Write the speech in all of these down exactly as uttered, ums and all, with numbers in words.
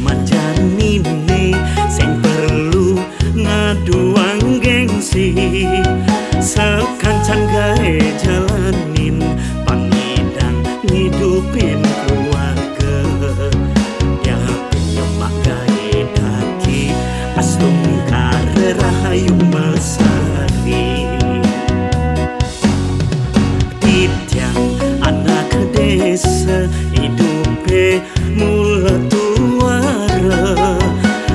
Manjaniné sing perlu ngaduang gengsi, sakancan gaé jalanin pangidang ngidupin keluarga. Ya penyemak gaé daki astungkara rahayu masari. Titiang anak desa idupé mula tuara,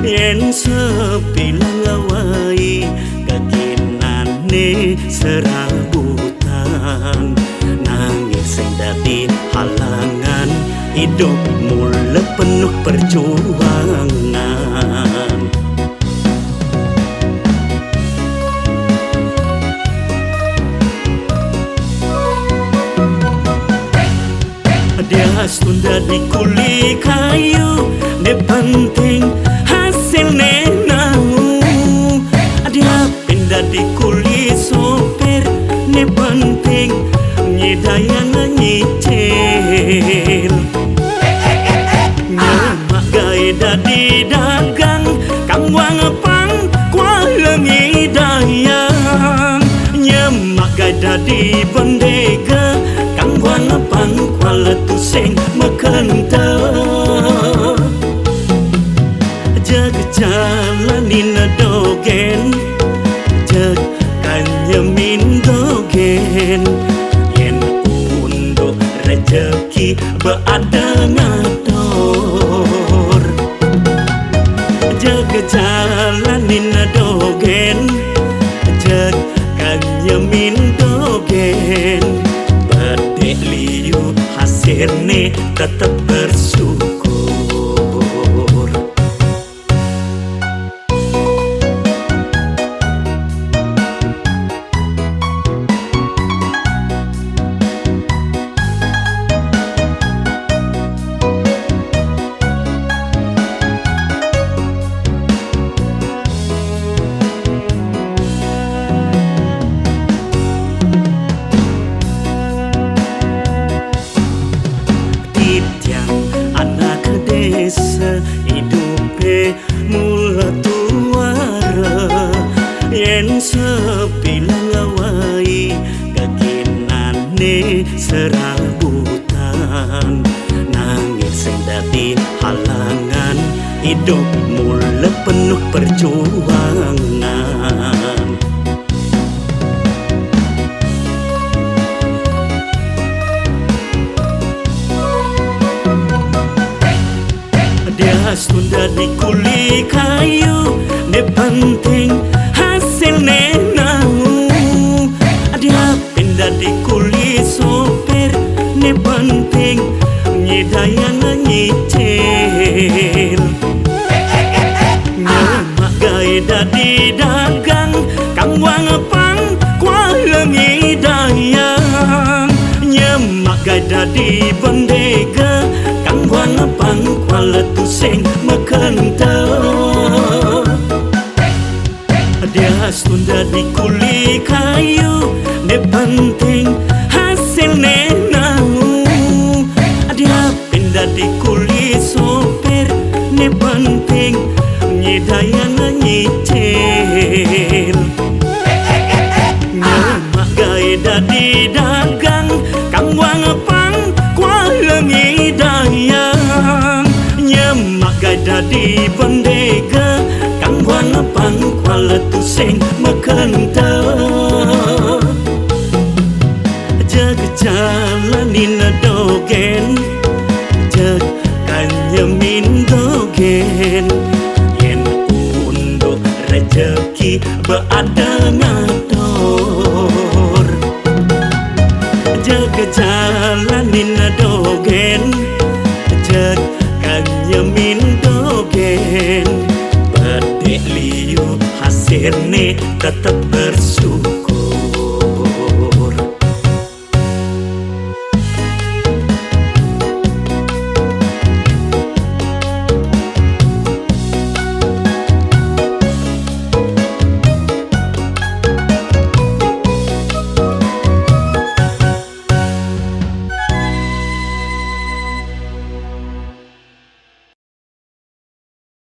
yén sepilang awai kaginané serabutan. Nanging sing dadi halangan, idup mula penuh perjuangan. Dia astun dadi kuli kayu, né penting hasilné nau. Dia pin dadi kuli sopir, né penting nyidayang nyicil. Nyemak gaé dadi dagang, kang wang pang kuala ngidayang. Nyemak gaé dadi bendéga, kang wang pang kuala tusing makenta. Jag jalanin dogén, jag kanyemin dogén. Yén unduk rejeki beada ngatur. Jag jalanin dogén, jag kanyemin dogén. Bedé liu hasilné tetep bersyukur. Titiang anak desa idupé mula tuara, yén sepilang awai kaginané serabutan. Nanging sing dadi halangan, idup mula penuh perjuangan. Dia astun dadi kuli kayu, né penting hasilné nau. Dia pin dadi kuli sopir, né penting nyidayang nyicil. Nyemak gaé dadi dagang, kang wang pang kuala ngidayang. Nyemak gaé dadi bendéga, kang wang pang kuala tusing makenta. Dia astun dadi kuli kayu, né penting hasilné nau. Dia pin dadi kuli sopir, né penting nyidayang nyicil. Nyemak gaé dadi dagang, kang wang pang kuala ngidayang. Nyemak gaé dadi bendéga, kang wang pang kuala tusing makenta. Jag jalanin dogén, jag kanyemin dogén. Yén unduk rejeki beada ngatur. Jag jalanin dogén, jag kanyemin dogén. Bedé liu hasilné tetep bersyukur.